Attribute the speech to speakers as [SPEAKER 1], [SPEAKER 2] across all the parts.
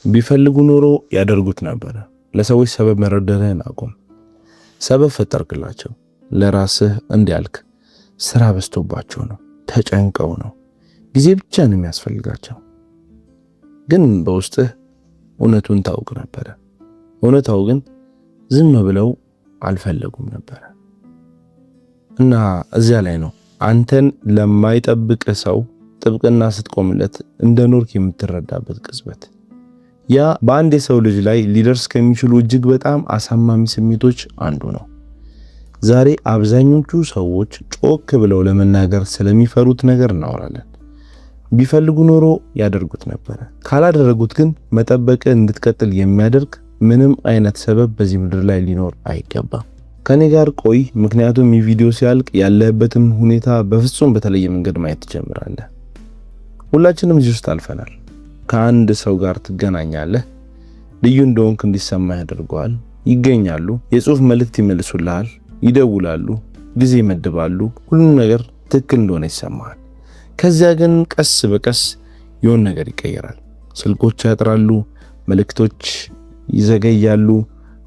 [SPEAKER 1] ቢፈልጉ ኖሮ ያደርጉት ነበረ። ለሰዎች ሰበብ መደርደርህን አቁም። ሰበብ ፈጠርክላቸው፣ ለራስህ እንዲያልክ ስራ በዝቶባቸው ነው፣ ተጨንቀው ነው፣ ጊዜ ብቻ ነው የሚያስፈልጋቸው። ግን በውስጥህ እውነቱን ታውቅ ነበረ። እውነታው ግን ዝም ብለው አልፈለጉም ነበረ። እና እዚያ ላይ ነው አንተን ለማይጠብቅህ ሰው ጥብቅና ስትቆምለት እንደ ኖርክ የምትረዳበት ቅጽበት። ያ በአንድ የሰው ልጅ ላይ ሊደርስ ከሚችሉ እጅግ በጣም አሳማሚ ስሜቶች አንዱ ነው። ዛሬ አብዛኞቹ ሰዎች ጮክ ብለው ለመናገር ስለሚፈሩት ነገር እናወራለን። ቢፈልጉ ኖሮ ያደርጉት ነበረ። ካላደረጉት ግን መጠበቅ እንድትቀጥል የሚያደርግ ምንም አይነት ሰበብ በዚህ ምድር ላይ ሊኖር አይገባም። ከኔ ጋር ቆይ፣ ምክንያቱም ይህ ቪዲዮ ሲያልቅ ያለህበትም ሁኔታ በፍጹም በተለየ መንገድ ማየት ትጀምራለህ። ሁላችንም እዚህ ውስጥ አልፈናል። ከአንድ ሰው ጋር ትገናኛለህ፣ ልዩ እንደሆንክ እንዲሰማ ያደርገዋል። ይገኛሉ፣ የጽሁፍ መልእክት ይመልሱልሃል፣ ይደውላሉ፣ ጊዜ ይመድባሉ። ሁሉም ነገር ትክክል እንደሆነ ይሰማሃል። ከዚያ ግን ቀስ በቀስ የሆነ ነገር ይቀየራል። ስልኮች ያጥራሉ፣ መልእክቶች ይዘገያሉ፣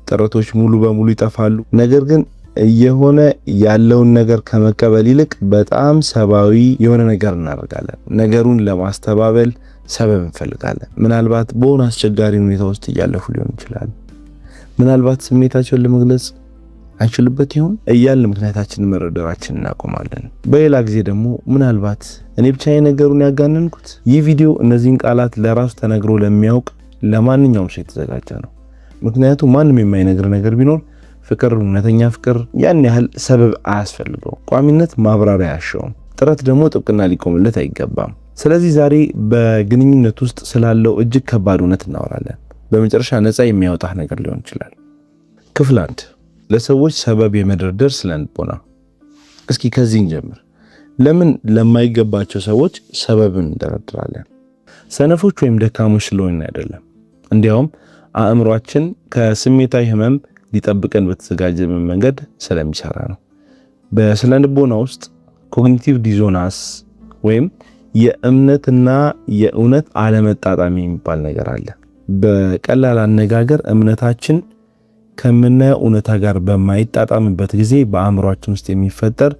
[SPEAKER 1] ጥረቶች ሙሉ በሙሉ ይጠፋሉ። ነገር ግን እየሆነ ያለውን ነገር ከመቀበል ይልቅ በጣም ሰብአዊ የሆነ ነገር እናደርጋለን። ነገሩን ለማስተባበል ሰበብ እንፈልጋለን። ምናልባት በሆነ አስቸጋሪ ሁኔታ ውስጥ እያለፉ ሊሆን ይችላል። ምናልባት ስሜታቸውን ለመግለጽ አይችሉበት ይሆን እያልን ምክንያታችንን መረደራችንን እናቆማለን። በሌላ ጊዜ ደግሞ ምናልባት እኔ ብቻ ነገሩን ያጋነንኩት። ይህ ቪዲዮ እነዚህን ቃላት ለራሱ ተነግሮ ለሚያውቅ ለማንኛውም ሰው የተዘጋጀ ነው። ምክንያቱም ማንም የማይነግር ነገር ቢኖር ፍቅር፣ እውነተኛ ፍቅር ያን ያህል ሰበብ አያስፈልገው። ቋሚነት ማብራሪያ አያሻውም። ጥረት ደግሞ ጥብቅና ሊቆምለት አይገባም። ስለዚህ ዛሬ በግንኙነት ውስጥ ስላለው እጅግ ከባድ እውነት እናወራለን። በመጨረሻ ነፃ የሚያወጣህ ነገር ሊሆን ይችላል። ክፍል አንድ፣ ለሰዎች ሰበብ የመደርደር ስነ ልቦና። እስኪ ከዚህ እንጀምር። ለምን ለማይገባቸው ሰዎች ሰበብን እንደረድራለን? ሰነፎች ወይም ደካሞች ስለሆንን አይደለም። እንዲያውም አእምሯችን ከስሜታዊ ህመም ሊጠብቀን በተዘጋጀ መንገድ ስለሚሰራ ነው። በስነ ልቦና ውስጥ cognitive dissonance ወይም የእምነትና የእውነት አለመጣጣም የሚባል ነገር አለ። በቀላል አነጋገር እምነታችን ከምናየው እውነታ ጋር በማይጣጣምበት ጊዜ በአእምሯችን ውስጥ የሚፈጠር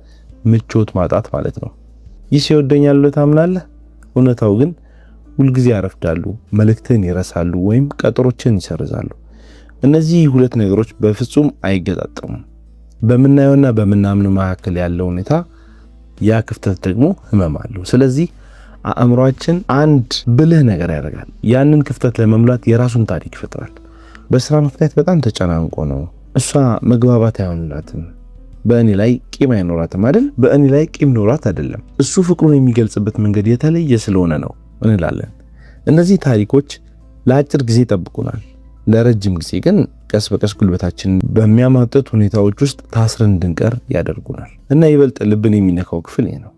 [SPEAKER 1] ምቾት ማጣት ማለት ነው። ይህ ሰው ይወደኛል ብለህ ታምናለህ። እውነታው ግን ሁልጊዜ ያረፍዳሉ፣ መልእክትን ይረሳሉ፣ ወይም ቀጠሮችን ይሰርዛሉ። እነዚህ ሁለት ነገሮች በፍጹም አይገጣጠሙም። በምናየውና በምናምነው መካከል ያለው ሁኔታ፣ ያ ክፍተት ደግሞ ህመም አለው። ስለዚህ አእምሯችን አንድ ብልህ ነገር ያደርጋል። ያንን ክፍተት ለመሙላት የራሱን ታሪክ ይፈጥራል። በስራ ምክንያት በጣም ተጨናንቆ ነው። እሷ መግባባት አይሆንላትም። በእኔ ላይ ቂም አይኖራትም አይደል? በእኔ ላይ ቂም ኖራት አይደለም። እሱ ፍቅሩን የሚገልጽበት መንገድ የተለየ ስለሆነ ነው እንላለን። እነዚህ ታሪኮች ለአጭር ጊዜ ይጠብቁናል። ለረጅም ጊዜ ግን ቀስ በቀስ ጉልበታችንን በሚያማጥጥ ሁኔታዎች ውስጥ ታስረን እንድንቀር ያደርጉናል። እና ይበልጥ ልብን የሚነካው ክፍል ይህ ነው።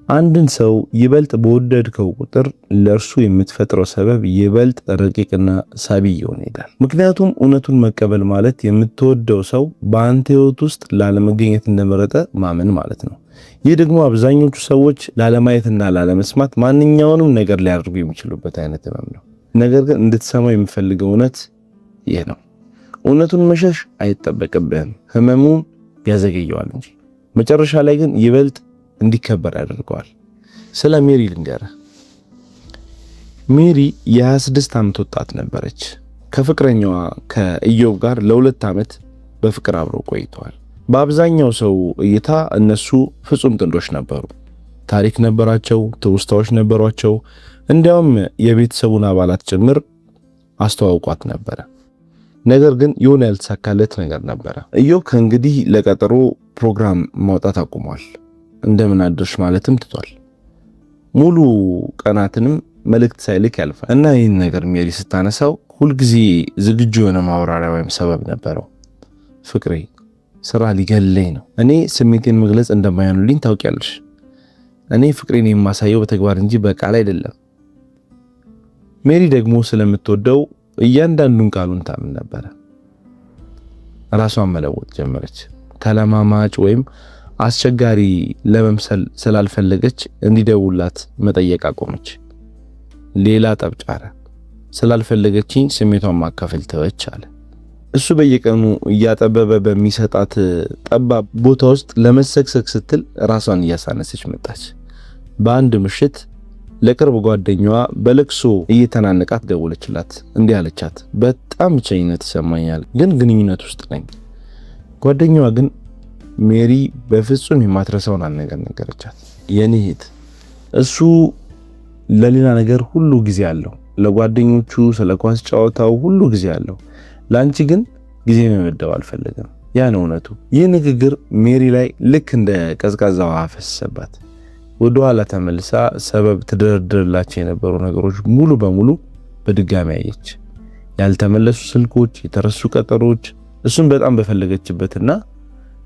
[SPEAKER 1] አንድን ሰው ይበልጥ በወደድከው ቁጥር ለእርሱ የምትፈጥረው ሰበብ ይበልጥ ረቂቅና ሳቢ እየሆነ ይሄዳል። ምክንያቱም እውነቱን መቀበል ማለት የምትወደው ሰው በአንተ ሕይወት ውስጥ ላለመገኘት እንደመረጠ ማመን ማለት ነው። ይህ ደግሞ አብዛኞቹ ሰዎች ላለማየትና ላለመስማት ማንኛውንም ነገር ሊያደርጉ የሚችሉበት አይነት ህመም ነው። ነገር ግን እንድትሰማው የምፈልገው እውነት ይህ ነው። እውነቱን መሸሽ አይጠበቅብህም። ህመሙን ያዘገየዋል እንጂ መጨረሻ ላይ ግን ይበልጥ እንዲከበር ያደርገዋል። ስለ ሜሪ ልንገርህ። ሜሪ የ26 ዓመት ወጣት ነበረች። ከፍቅረኛዋ ከኢዮብ ጋር ለ2 ዓመት በፍቅር አብረው ቆይተዋል። በአብዛኛው ሰው እይታ እነሱ ፍጹም ጥንዶች ነበሩ። ታሪክ ነበራቸው፣ ትውስታዎች ነበሯቸው። እንዲያውም የቤተሰቡን አባላት ጭምር አስተዋውቋት ነበረ። ነገር ግን የሆነ ያልተሳካለት ነገር ነበረ። ኢዮብ ከእንግዲህ ለቀጠሮ ፕሮግራም ማውጣት አቁሟል። እንደምን አደርሽ ማለትም ትቷል። ሙሉ ቀናትንም መልእክት ሳይልክ ያልፋል። እና ይህን ነገር ሜሪ ስታነሳው ሁልጊዜ ዝግጁ የሆነ ማብራሪያ ወይም ሰበብ ነበረው። ፍቅሬ፣ ስራ ሊገለኝ ነው። እኔ ስሜቴን መግለጽ እንደማይሆንልኝ ታውቂያለሽ። እኔ ፍቅሬን የማሳየው በተግባር እንጂ በቃል አይደለም። ሜሪ ደግሞ ስለምትወደው እያንዳንዱን ቃሉን ታምን ነበረ። ራሷን መለወጥ ጀመረች። ተለማማጭ ወይም አስቸጋሪ ለመምሰል ስላልፈለገች እንዲደውላት መጠየቅ አቆመች። ሌላ ጠብ ጫረ። ስላልፈለገችኝ ስሜቷን ማካፈል ተወች አለ። እሱ በየቀኑ እያጠበበ በሚሰጣት ጠባብ ቦታ ውስጥ ለመሰግሰግ ስትል ራሷን እያሳነሰች መጣች። በአንድ ምሽት ለቅርብ ጓደኛዋ በለቅሶ እየተናነቃት ደወለችላት። እንዲህ አለቻት፣ በጣም ብቸኝነት ይሰማኛል፣ ግን ግንኙነት ውስጥ ነኝ። ጓደኛዋ ግን ሜሪ በፍጹም የማትረሳውን ነገር ነገረቻት። የኔ እህት፣ እሱ ለሌላ ነገር ሁሉ ጊዜ አለው፣ ለጓደኞቹ፣ ስለ ኳስ ጨዋታው ሁሉ ጊዜ አለው። ለአንቺ ግን ጊዜ መመደብ አልፈለገም። ያ ነው እውነቱ። ይህ ንግግር ሜሪ ላይ ልክ እንደ ቀዝቃዛ ውሃ ፈሰሰባት። ወደ ኋላ ተመልሳ ሰበብ ትደረድርላቸው የነበሩ ነገሮች ሙሉ በሙሉ በድጋሚ አየች። ያልተመለሱ ስልኮች፣ የተረሱ ቀጠሮች፣ እሱን በጣም በፈለገችበትና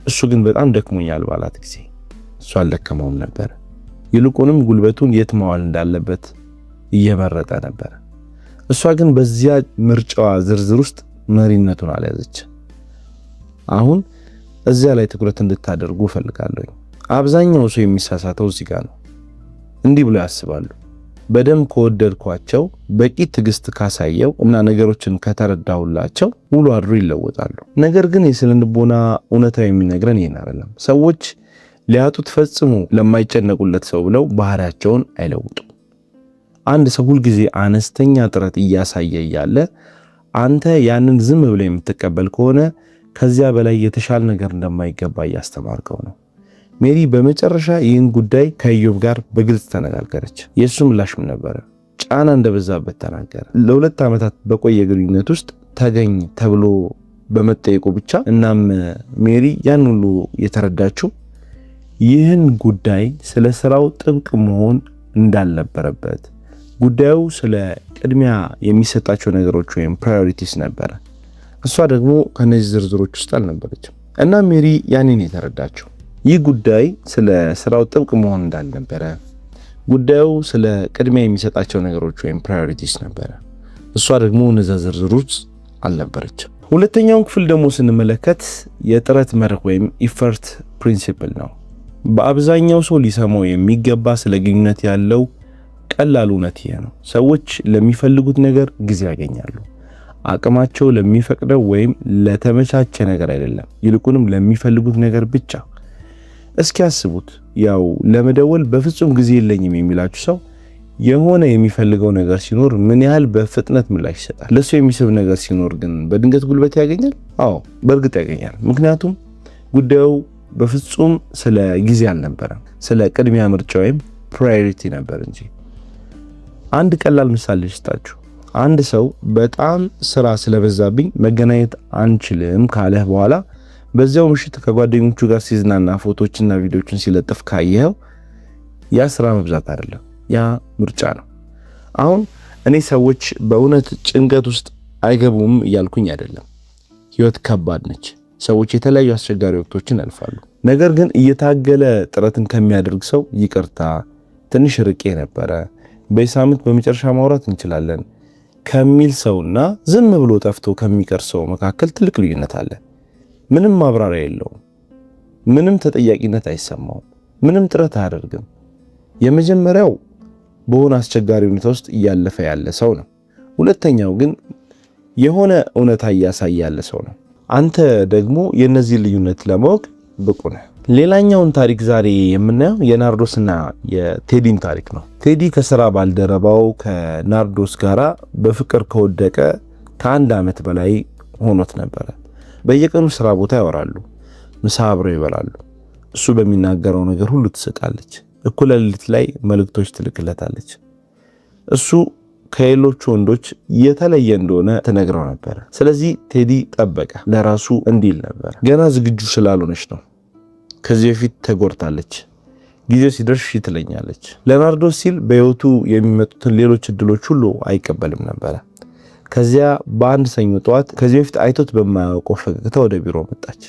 [SPEAKER 1] እሱ ግን በጣም ደክሞኛል ባላት ጊዜ እሱ አልደከመውም ነበር። ይልቁንም ጉልበቱን የት ማዋል እንዳለበት እየመረጠ ነበር። እሷ ግን በዚያ ምርጫዋ ዝርዝር ውስጥ መሪነቱን አልያዘች። አሁን እዚያ ላይ ትኩረት እንድታደርጉ እፈልጋለሁ። አብዛኛው ሰው የሚሳሳተው እዚህ ጋር ነው። እንዲህ ብሎ ያስባሉ፣ በደንብ ከወደድኳቸው፣ በቂ ትዕግስት ካሳየው እና ነገሮችን ከተረዳሁላቸው ውሎ አድሮ ይለወጣሉ። ነገር ግን የስነ ልቦና እውነታ የሚነግረን ይህን አይደለም። ሰዎች ሊያጡት ፈጽሞ ለማይጨነቁለት ሰው ብለው ባህሪያቸውን አይለውጡም። አንድ ሰው ሁልጊዜ አነስተኛ ጥረት እያሳየ እያለ አንተ ያንን ዝም ብለህ የምትቀበል ከሆነ ከዚያ በላይ የተሻለ ነገር እንደማይገባ እያስተማርከው ነው። ሜሪ በመጨረሻ ይህን ጉዳይ ከኢዮብ ጋር በግልጽ ተነጋገረች። የእሱ ምላሽ ምን ነበረ? ጫና እንደበዛበት ተናገረ። ለ2 ዓመታት በቆየ ግንኙነት ውስጥ ተገኝ ተብሎ በመጠየቁ ብቻ። እናም ሜሪ ያን ሁሉ የተረዳችው ይህን ጉዳይ ስለ ስራው ጥብቅ መሆን እንዳልነበረበት፣ ጉዳዩ ስለ ቅድሚያ የሚሰጣቸው ነገሮች ወይም priorities ነበረ። እሷ ደግሞ ከነዚህ ዝርዝሮች ውስጥ አልነበረችም። እና ሜሪ ያንን የተረዳችው ይህ ጉዳይ ስለ ስራው ጥብቅ መሆን እንዳልነበረ፣ ጉዳዩ ስለ ቅድሚያ የሚሰጣቸው ነገሮች ወይም priorities ነበረ። እሷ ደግሞ እነዛ ዝርዝር ውስጥ አልነበረችም። ሁለተኛውን ክፍል ደግሞ ስንመለከት የጥረት መርህ ወይም effort principle ነው። በአብዛኛው ሰው ሊሰማው የሚገባ ስለ ግንኙነት ያለው ቀላል እውነት ይሄ ነው። ሰዎች ለሚፈልጉት ነገር ጊዜ ያገኛሉ። አቅማቸው ለሚፈቅደው ወይም ለተመቻቸ ነገር አይደለም፣ ይልቁንም ለሚፈልጉት ነገር ብቻ። እስኪ አስቡት፣ ያው ለመደወል በፍጹም ጊዜ የለኝም የሚላችሁ ሰው የሆነ የሚፈልገው ነገር ሲኖር ምን ያህል በፍጥነት ምላሽ ይሰጣል? ለሱ የሚስብ ነገር ሲኖር ግን በድንገት ጉልበት ያገኛል? አዎ፣ በእርግጥ ያገኛል። ምክንያቱም ጉዳዩ በፍጹም ስለ ጊዜ አልነበረም፣ ስለ ቅድሚያ ምርጫ ወይም priority ነበር እንጂ። አንድ ቀላል ምሳሌ ልስጣችሁ። አንድ ሰው በጣም ስራ ስለበዛብኝ መገናኘት አንችልም ካለህ በኋላ በዚያው ምሽት ከጓደኞቹ ጋር ሲዝናና ፎቶዎችና ቪዲዮዎችን ሲለጥፍ ካየኸው ያ ስራ መብዛት አይደለም፣ ያ ምርጫ ነው። አሁን እኔ ሰዎች በእውነት ጭንቀት ውስጥ አይገቡም እያልኩኝ አይደለም። ህይወት ከባድ ነች። ሰዎች የተለያዩ አስቸጋሪ ወቅቶችን ያልፋሉ። ነገር ግን እየታገለ ጥረትን ከሚያደርግ ሰው ይቅርታ፣ ትንሽ ርቄ ነበረ፣ በሳምንት በመጨረሻ ማውራት እንችላለን ከሚል ሰውና ዝም ብሎ ጠፍቶ ከሚቀር ሰው መካከል ትልቅ ልዩነት አለ። ምንም ማብራሪያ የለውም። ምንም ተጠያቂነት አይሰማውም። ምንም ጥረት አያደርግም። የመጀመሪያው በሆነ አስቸጋሪ ሁኔታ ውስጥ እያለፈ ያለ ሰው ነው። ሁለተኛው ግን የሆነ እውነታ እያሳየ ያለ ሰው ነው። አንተ ደግሞ የነዚህ ልዩነት ለማወቅ ብቁ ነህ። ሌላኛውን ታሪክ ዛሬ የምናየው የናርዶስና የቴዲን ታሪክ ነው። ቴዲ ከስራ ባልደረባው ከናርዶስ ጋራ በፍቅር ከወደቀ ከ1 ዓመት በላይ ሆኖት ነበረ። በየቀኑ ስራ ቦታ ያወራሉ፣ ምሳ አብረው ይበላሉ። እሱ በሚናገረው ነገር ሁሉ ትስቃለች። እኩለ ሌሊት ላይ መልእክቶች ትልክለታለች። እሱ ከሌሎቹ ወንዶች የተለየ እንደሆነ ትነግረው ነበረ። ስለዚህ ቴዲ ጠበቀ። ለራሱ እንዲል ነበር፣ ገና ዝግጁ ስላልሆነች ነው። ከዚህ በፊት ተጎድታለች። ጊዜው ሲደርስ እሺ ትለኛለች። ለናርዶስ ሲል በህይወቱ የሚመጡትን ሌሎች እድሎች ሁሉ አይቀበልም ነበረ። ከዚያ በአንድ ሰኞ ጠዋት ከዚህ በፊት አይቶት በማያውቀው ፈገግታ ወደ ቢሮ መጣች።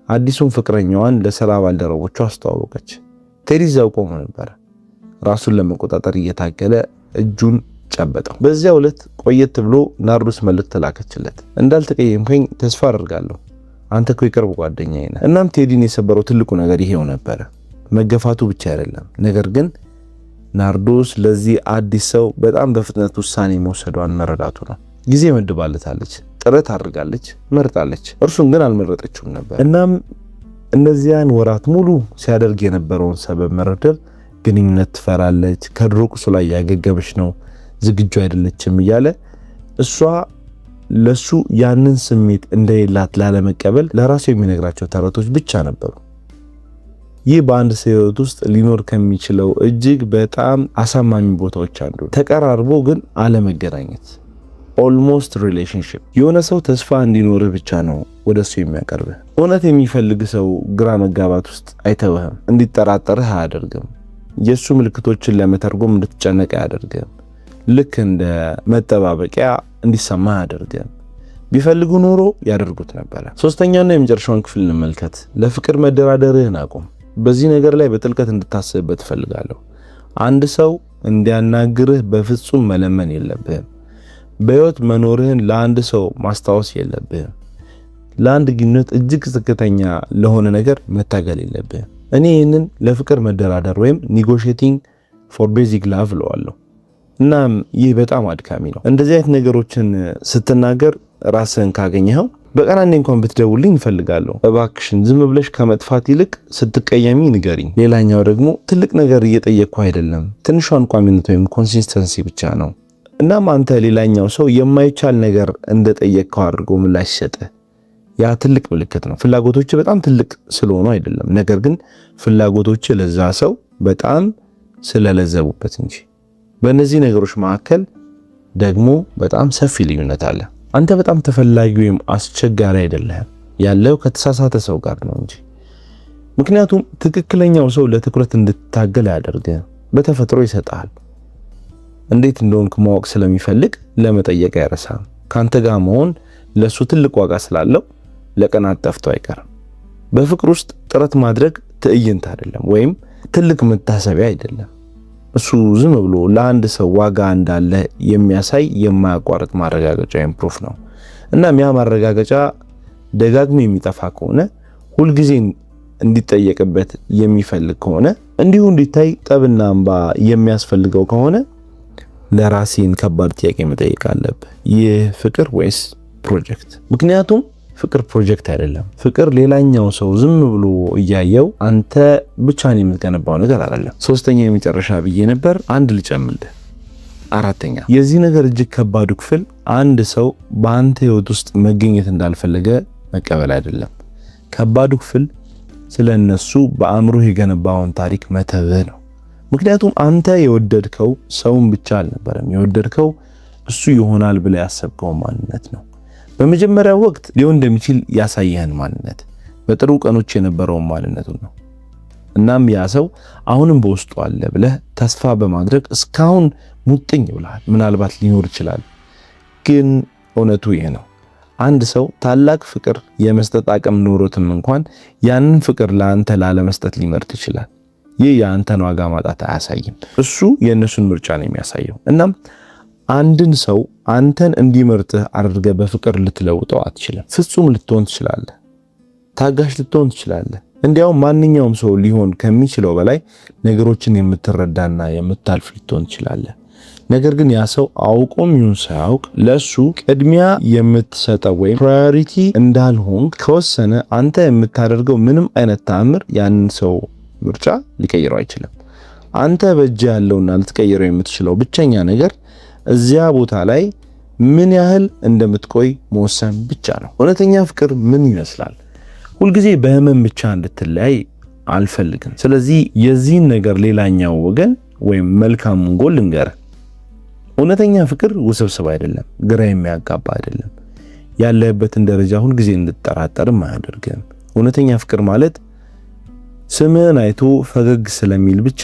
[SPEAKER 1] አዲሱን ፍቅረኛዋን ለስራ ባልደረቦቿ አስተዋወቀች። ቴዲ እዚያው ቆሞ ነበረ። ራሱን ለመቆጣጠር እየታገለ እጁን ጨበጠው። በዚያው ዕለት ቆየት ብሎ ናርዶስ መልእክት ተላከችለት። እንዳልተቀየምከኝ ተስፋ አደርጋለሁ፣ አንተ እኮ የቅርብ ጓደኛዬ ነህ። እናም ቴዲን የሰበረው ትልቁ ነገር ይሄው ነበረ። መገፋቱ ብቻ አይደለም፣ ነገር ግን ናርዶስ ለዚህ አዲስ ሰው በጣም በፍጥነት ውሳኔ መውሰዷን መረዳቱ ነው። ጊዜ መድባለታለች፣ ጥረት አድርጋለች፣ መርጣለች። እርሱን ግን አልመረጠችውም ነበር። እናም እነዚያን ወራት ሙሉ ሲያደርግ የነበረውን ሰበብ መረደር፣ ግንኙነት ትፈራለች፣ ከድሮ ቁስሏ እያገገመች ነው፣ ዝግጁ አይደለችም እያለ እሷ ለሱ ያንን ስሜት እንደሌላት ላለመቀበል ለራሱ የሚነግራቸው ተረቶች ብቻ ነበሩ። ይህ በአንድ ሰው ሕይወት ውስጥ ሊኖር ከሚችለው እጅግ በጣም አሳማሚ ቦታዎች አንዱ ነው። ተቀራርቦ ግን አለመገናኘት፣ almost relationship። የሆነ ሰው ተስፋ እንዲኖርህ ብቻ ነው ወደሱ የሚያቀርብህ። እውነት የሚፈልግ ሰው ግራ መጋባት ውስጥ አይተውህም። እንዲጠራጠርህ አያደርግም። የእሱ ምልክቶችን ለመተርጎም እንድትጨነቅ አያደርግም። ልክ እንደ መጠባበቂያ እንዲሰማህ አያደርግም። ቢፈልጉ ኖሮ ያደርጉት ነበረ። ሶስተኛና የመጨረሻውን ክፍል እንመልከት። ለፍቅር መደራደርህን አቁም። በዚህ ነገር ላይ በጥልቀት እንድታስብበት እፈልጋለሁ። አንድ ሰው እንዲያናግርህ በፍጹም መለመን የለብህም። በህይወት መኖርህን ለአንድ ሰው ማስታወስ የለብህም። ለአንድ ግንኙነት እጅግ ዝቅተኛ ለሆነ ነገር መታገል የለብህም። እኔ ይህንን ለፍቅር መደራደር ወይም negotiating for basic love እለዋለሁ። እናም ይህ በጣም አድካሚ ነው። እንደዚህ አይነት ነገሮችን ስትናገር ራስህን ካገኘኸው በቀን አንዴ እንኳን ብትደውልኝ እፈልጋለሁ፣ እባክሽን ዝም ብለሽ ከመጥፋት ይልቅ ስትቀየሚ ንገሪኝ። ሌላኛው ደግሞ ትልቅ ነገር እየጠየቅኩ አይደለም፣ ትንሿን ቋሚነት ወይም consistency ብቻ ነው። እናም አንተ ሌላኛው ሰው የማይቻል ነገር እንደጠየቅከው አድርጎ ምላሽ ሰጠህ። ያ ትልቅ ምልክት ነው። ፍላጎቶች በጣም ትልቅ ስለሆኑ አይደለም፣ ነገር ግን ፍላጎቶች ለዛ ሰው በጣም ስለለዘቡበት እንጂ። በእነዚህ ነገሮች መካከል ደግሞ በጣም ሰፊ ልዩነት አለ። አንተ በጣም ተፈላጊ ወይም አስቸጋሪ አይደለህም፣ ያለው ከተሳሳተ ሰው ጋር ነው እንጂ። ምክንያቱም ትክክለኛው ሰው ለትኩረት እንድትታገል አያደርግህም፣ በተፈጥሮ ይሰጥሃል። እንዴት እንደሆንክ ማወቅ ስለሚፈልግ ለመጠየቅ አይረሳም። ካንተ ጋር መሆን ለሱ ትልቅ ዋጋ ስላለው ለቀናት ጠፍቶ አይቀርም። በፍቅር ውስጥ ጥረት ማድረግ ትዕይንት አይደለም ወይም ትልቅ መታሰቢያ አይደለም። እሱ ዝም ብሎ ለአንድ ሰው ዋጋ እንዳለ የሚያሳይ የማያቋርጥ ማረጋገጫ ወይም proof ነው። እናም ያ ማረጋገጫ ደጋግሞ የሚጠፋ ከሆነ፣ ሁልጊዜ እንዲጠየቅበት የሚፈልግ ከሆነ፣ እንዲሁ እንዲታይ ጠብና እንባ የሚያስፈልገው ከሆነ ለራስህ ከባድ ጥያቄ መጠየቅ አለብህ። ይህ ፍቅር ወይስ ፕሮጀክት? ምክንያቱም ፍቅር ፕሮጀክት አይደለም። ፍቅር ሌላኛው ሰው ዝም ብሎ እያየው አንተ ብቻህን የምትገነባው ነገር አይደለም። ሶስተኛ የመጨረሻ ብዬ ነበር፣ አንድ ልጨምርልህ። አራተኛ፣ የዚህ ነገር እጅግ ከባዱ ክፍል አንድ ሰው በአንተ ህይወት ውስጥ መገኘት እንዳልፈለገ መቀበል አይደለም። ከባዱ ክፍል ስለ እነሱ በአእምሮህ የገነባውን ታሪክ መተውህ ነው። ምክንያቱም አንተ የወደድከው ሰውን ብቻ አልነበረም፣ የወደድከው እሱ ይሆናል ብለህ ያሰብከው ማንነት ነው። በመጀመሪያው ወቅት ሊሆን እንደሚችል ያሳየህን ማንነት፣ በጥሩ ቀኖች የነበረውን ማንነቱን ነው። እናም ያ ሰው አሁንም በውስጡ አለ ብለህ ተስፋ በማድረግ እስካሁን ሙጥኝ ብለሃል። ምናልባት ሊኖር ይችላል፣ ግን እውነቱ ይህ ነው። አንድ ሰው ታላቅ ፍቅር የመስጠት አቅም ኖሮትም እንኳን ያንን ፍቅር ለአንተ ላለመስጠት ሊመርጥ ይችላል። ይህ የአንተን ዋጋ ማጣት አያሳይም። እሱ የእነሱን ምርጫ ነው የሚያሳየው። እናም አንድን ሰው አንተን እንዲመርጥህ አድርገህ በፍቅር ልትለውጠው አትችልም። ፍጹም ልትሆን ትችላለህ። ታጋሽ ልትሆን ትችላለህ። እንዲያውም ማንኛውም ሰው ሊሆን ከሚችለው በላይ ነገሮችን የምትረዳና የምታልፍ ልትሆን ትችላለህ። ነገር ግን ያ ሰው አውቆም ይሁን ሳያውቅ ለሱ ቅድሚያ የምትሰጠው ወይም priority እንዳልሆንክ ከወሰነ አንተ የምታደርገው ምንም አይነት ተአምር ያንን ሰው ምርጫ ሊቀይረው አይችልም። አንተ በእጅህ ያለውና ልትቀይረው የምትችለው ብቸኛ ነገር እዚያ ቦታ ላይ ምን ያህል እንደምትቆይ መወሰን ብቻ ነው። እውነተኛ ፍቅር ምን ይመስላል? ሁልጊዜ በህመም ብቻ እንድትለያይ አልፈልግም። ስለዚህ የዚህን ነገር ሌላኛው ወገን ወይም መልካሙን ጎን ልንገርህ። እውነተኛ ፍቅር ውስብስብ አይደለም፣ ግራ የሚያጋባ አይደለም። ያለህበትን ደረጃ ሁልጊዜ እንድትጠራጠርም አያደርግም። እውነተኛ ፍቅር ማለት ስምህን አይቶ ፈገግ ስለሚል ብቻ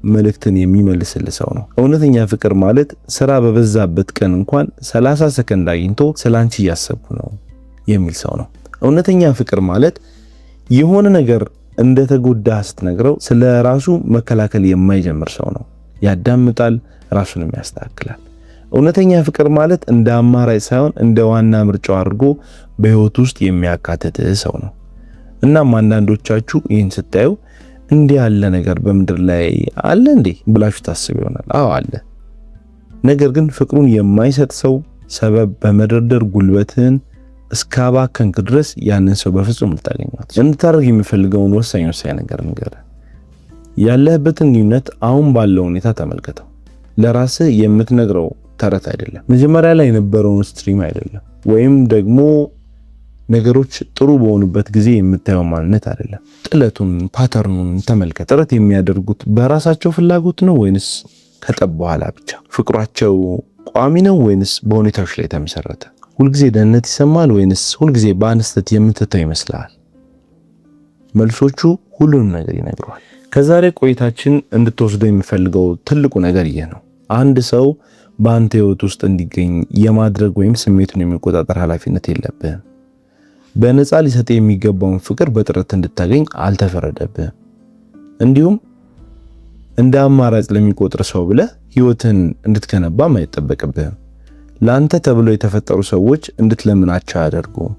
[SPEAKER 1] መልእክትን የሚመልስልህ ሰው ነው። እውነተኛ ፍቅር ማለት ስራ በበዛበት ቀን እንኳን 30 ሰከንድ አግኝቶ ስላንቺ እያሰብኩ ነው የሚል ሰው ነው። እውነተኛ ፍቅር ማለት የሆነ ነገር እንደተጎዳ ስትነግረው ስለ ራሱ መከላከል የማይጀምር ሰው ነው። ያዳምጣል፣ ራሱንም ያስተካክላል። እውነተኛ ፍቅር ማለት እንደ አማራጭ ሳይሆን እንደ ዋና ምርጫው አድርጎ በህይወት ውስጥ የሚያካትት ሰው ነው። እናም አንዳንዶቻችሁ ይህን ስታዩ እንዲህ ያለ ነገር በምድር ላይ አለ እንዴ ብላችሁ ታስብ ይሆናል። አዎ አለ። ነገር ግን ፍቅሩን የማይሰጥ ሰው ሰበብ በመደርደር ጉልበትህን እስካባከንክ ድረስ ያንን ሰው በፍጹም ልታገኘው እንድታደርግ የሚፈልገውን ወሳኝ ወሳኝ ነገር ንገረህ። ያለህበትን ግንኙነት አሁን ባለው ሁኔታ ተመልከተው። ለራስህ የምትነግረው ተረት አይደለም። መጀመሪያ ላይ የነበረውን stream አይደለም፣ ወይም ደግሞ ነገሮች ጥሩ በሆኑበት ጊዜ የምታየው ማንነት አይደለም። ጥለቱን፣ pattern ኡን ተመልከት። ጥረት የሚያደርጉት በራሳቸው ፍላጎት ነው ወይንስ ከጠብ በኋላ ብቻ? ፍቅሯቸው ቋሚ ነው ወይንስ በሁኔታዎች ላይ የተመሰረተ? ሁልጊዜ ደህንነት ይሰማል ወይንስ ሁልጊዜ በአንድ ስህተት የምትተው ይመስልሃል? መልሶቹ ሁሉንም ነገር ይነግረዋል። ከዛሬ ቆይታችን እንድትወስደው የሚፈልገው ትልቁ ነገር ይህ ነው። አንድ ሰው በአንተ ህይወት ውስጥ እንዲገኝ የማድረግ ወይም ስሜቱን የሚቆጣጠር ኃላፊነት የለብህም። በነፃ ሊሰጥ የሚገባውን ፍቅር በጥረት እንድታገኝ አልተፈረደብህም። እንዲሁም እንደ አማራጭ ለሚቆጥር ሰው ብለህ ህይወትን እንድትገነባም አይጠበቅብህም። ለአንተ ተብሎ የተፈጠሩ ሰዎች እንድትለምናቸው አያደርጉም።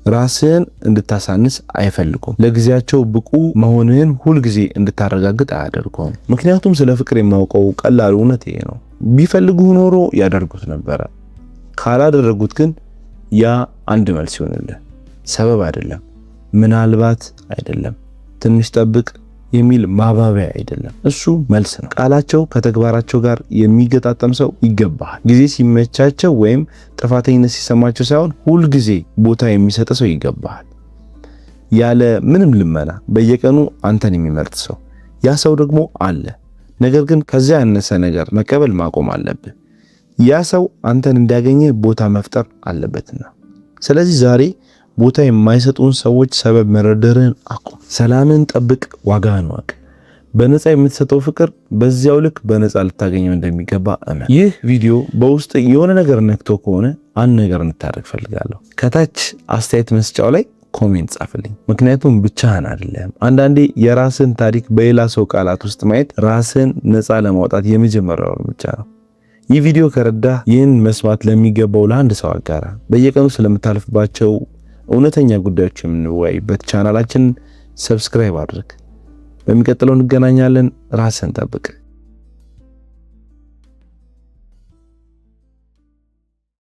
[SPEAKER 1] ራስህን እንድታሳንስ አይፈልጉም። ለጊዜያቸው ብቁ መሆንህን ሁልጊዜ እንድታረጋግጥ አያደርጉም። ምክንያቱም ስለ ፍቅር የማውቀው ቀላሉ እውነት ይሄ ነው። ቢፈልጉህ ኖሮ ያደርጉት ነበረ። ካላደረጉት ግን ያ አንድ መልስ ይሆንልህ። ሰበብ አይደለም፣ ምናልባት አይደለም፣ ትንሽ ጠብቅ የሚል ማባበያ አይደለም። እሱ መልስ ነው። ቃላቸው ከተግባራቸው ጋር የሚገጣጠም ሰው ይገባሃል። ጊዜ ሲመቻቸው ወይም ጥፋተኝነት ሲሰማቸው ሳይሆን ሁልጊዜ ቦታ የሚሰጥ ሰው ይገባሃል። ያለ ምንም ልመና በየቀኑ አንተን የሚመርጥ ሰው፣ ያ ሰው ደግሞ አለ። ነገር ግን ከዚያ ያነሰ ነገር መቀበል ማቆም አለብህ። ያ ሰው አንተን እንዲያገኘ ቦታ መፍጠር አለበትና። ስለዚህ ዛሬ ቦታ የማይሰጡን ሰዎች ሰበብ መደርደርን አቁም። ሰላምን ጠብቅ፣ ዋጋህን እወቅ። በነፃ የምትሰጠው ፍቅር በዚያው ልክ በነፃ ልታገኘው እንደሚገባ እመን። ይህ ቪዲዮ በውስጥ የሆነ ነገር ነክቶ ከሆነ አንድ ነገር እንድታደርግ ፈልጋለሁ። ከታች አስተያየት መስጫው ላይ comment ጻፍልኝ። ምክንያቱም ብቻህን አይደለም። አንዳንዴ የራስን ታሪክ በሌላ ሰው ቃላት ውስጥ ማየት ራስን ነፃ ለማውጣት የመጀመሪያው እርምጃ ነው። ይህ ቪዲዮ ከረዳህ ይህን መስማት ለሚገባው ለአንድ ሰው አጋራ። በየቀኑ ስለምታልፍባቸው እውነተኛ ጉዳዮች የምንወያይበት ቻናላችን subscribe አድርግ። በሚቀጥለው እንገናኛለን። ራስን ጠብቅ።